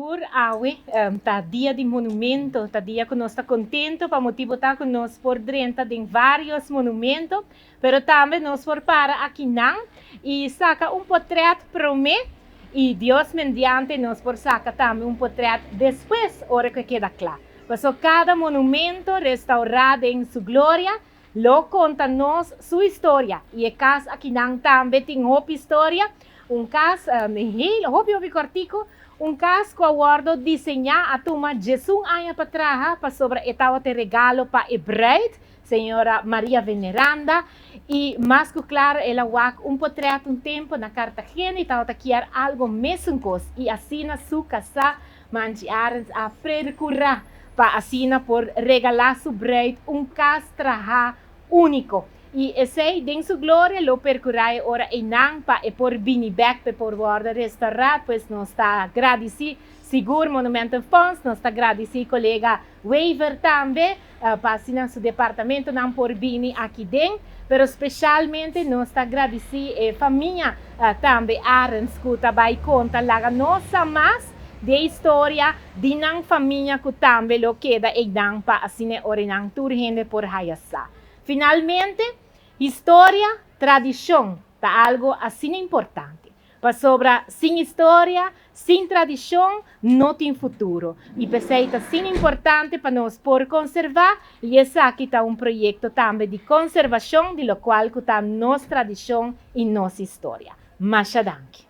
Sigur awe ta dia di monumento, ta dia ku nos ta kontentu pa motibu ta ku nos por drenta den vários monumento, pero tambe nos por para akinan i saka un potrèt promé i Dios mediante nos por saka tambe un potrèt despues ora ku e keda kla. Paso kada monumento restourá den su gloria lo konta nos su historia i e kas akinan tambe tin hopi historia. Un kas heel hopi hopi kòrtiku, un kas ku a wòrdu diseñá a tuma 11 aña pa traha pasobra e tabata e regalo pa e bruid, señora Maria Veneranda, i mas ku klaro el a wak un potrèt un tempu na Cartagena i tabata kier algu mesun kos i asina su kasá Manchi Arends a perkurá pa asina por regalá su bruid un kas trahá úniko. I esei den su gloria lo perkurá e ora einan pa e por bini bèk pa e por wòrdu restorá. Pues nos ta gradisí sigur Monumentenfonds, nos ta gradisí kolega Wever tambe pa asina su departamentonan por bini aki den. Pero spesialmente nos ta gradisí e famia tambe Arends ku ta bai konta laga nos sa mas di e historia di nan famia ku tambe lo keda einan pa asina e ora einan tur hende por haya sa. Finalmente, historia, tradishon ta algu asina importante. Pasobra sin historia, sin tradishon, no tin futuro. I p'esei ta asina importante pa nos por konservá i esaki ta un proyekto tambe di konservashon di lokual ku ta nos tradishon i nos historia. Masha danki.